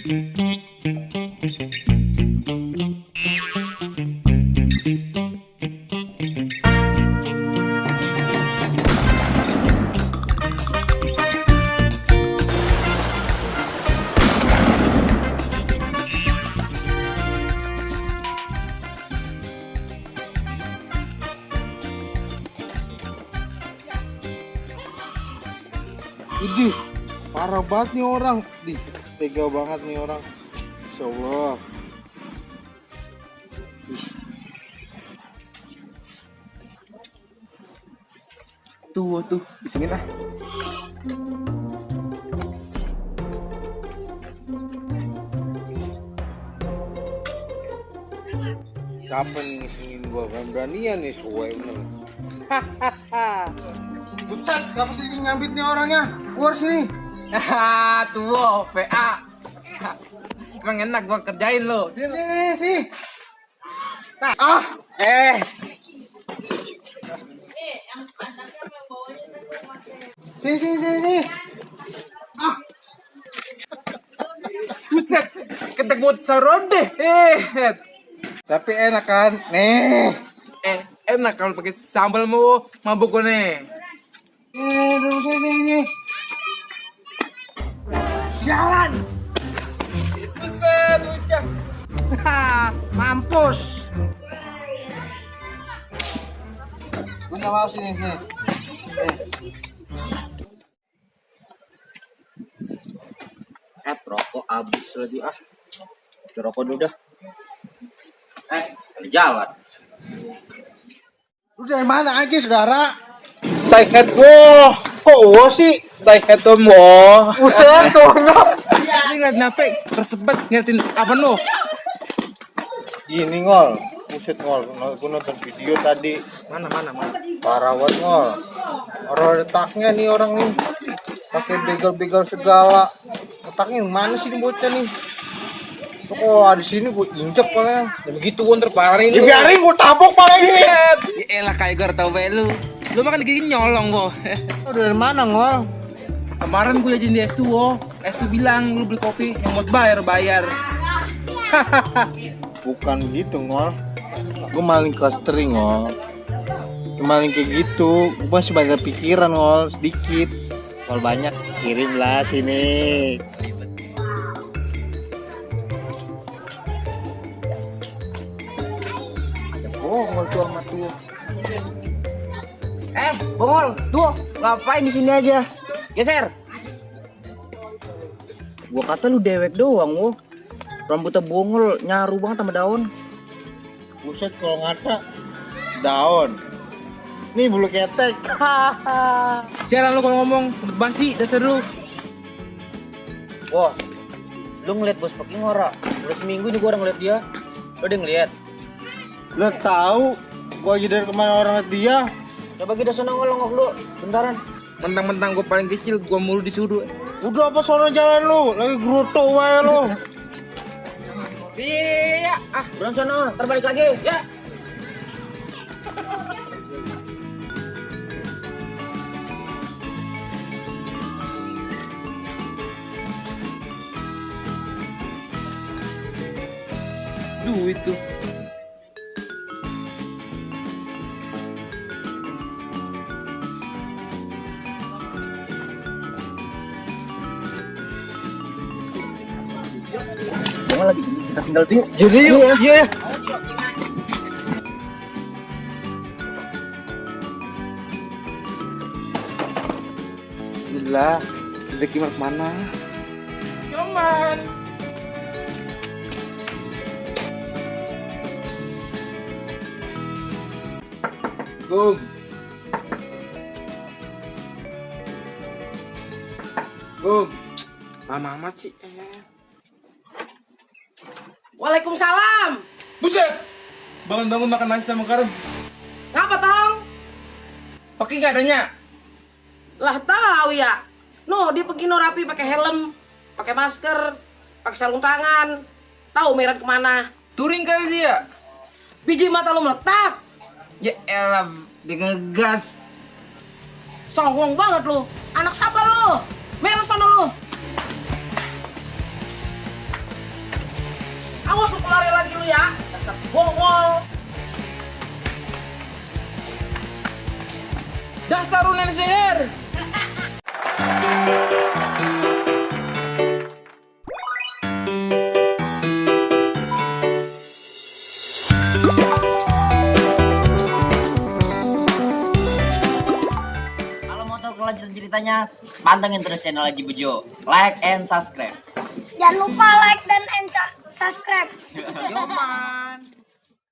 Idih, parah banget nih orang. Dih, tega banget nih orang. Insya Allah. Tuh, bismillah. Kapan nih ngisengin gua? Kan beranian nih, suwe bener. Bukan, kenapa sih nyambit nih orangnya? Keluar sini. Tuh, PA. Emang enak gua kerjain lo. Sini. Nah, Sini. Buset, ketemu sarode. Tapi enak kan? Nih. Enak kalau pakai sambal mau mabuk nih. Sini. Sialan. Buset, ucap. Mampus. Minta maaf sini. Rokok habis lagi rokok dulu dah. Jalan. Lu dari mana aja, saudara? Saya head wo. Kok sih? Saya head wo. Buset, tuh. Ini ngeliat nape? Tersebut ngeliatin apa lo? Gini ngol. Buset ngol. Gue nonton video tadi. Mana? Parah banget ngol. Orang retaknya nih orang nih. Pakai begal-begal segala. Otaknya yang mana sih ini bocah nih? Kok ada sini gue injek paling. Ya begitu gue terparahin Ya lu. biarin gue tabok paling. Ya elah kayak gue tau be lu. Lu makan gigi nyolong bo. Lu dari mana ngol? Kemarin gue aja di S2 wo. S2 bilang lu beli kopi yang mau bayar. Bukan gitu ngol. Gue maling kelas teri ngol. Maling kayak gitu. Gue masih banyak pikiran ngol. Sedikit. Kalau banyak kirimlah sini. Bongol tuh sama tuh. Bongol, tuh ngapain di sini aja? Geser. Gua kata lu dewek doang, wo. Rambutnya bongol, nyaru banget sama daun. Buset kalau ngata daun. Nih bulu ketek. Siaran lu kalau ngomong, basi dasar lu. Wah, lu ngeliat bos peki ngora. Udah seminggu nih gua udah ngeliat dia. Lu udah ngeliat? Lo tahu gua aja dari kemana orang liat dia. Coba kita sana ngolongok lu, bentaran. Mentang-mentang gue paling kecil, gue mulu disuruh. Udah apa sono jalan lu, lagi gerutu wae lu. Iya, Buruan sana, ntar balik lagi. ya. Duit tuh. Jangan lagi, kita tinggal dulu. Jadi yuk, iya. Bismillah, rezeki mah kemana? Nyoman. Gum. Lama amat sih. Waalaikumsalam. Buset! Bangun-bangun makan nasi sama garam. Ngapa tong? Pakai nggak adanya? Lah tahu ya. No, dia pergi no rapi pakai helm, pakai masker, pakai sarung tangan. Tahu meran kemana? Touring kali dia. Biji mata lu meletak. Ya elah, dia ngegas. Songong banget lu. Anak siapa lu? Meran sono lu. Awas lu pelari lagi lu ya. Dasar si bongol. Dasar lu nenek sihir. Kalau mau tahu kelanjutan ceritanya, pantengin terus channel Aji Bejo. Like and subscribe. Jangan lupa like dan subscribe. Yoman.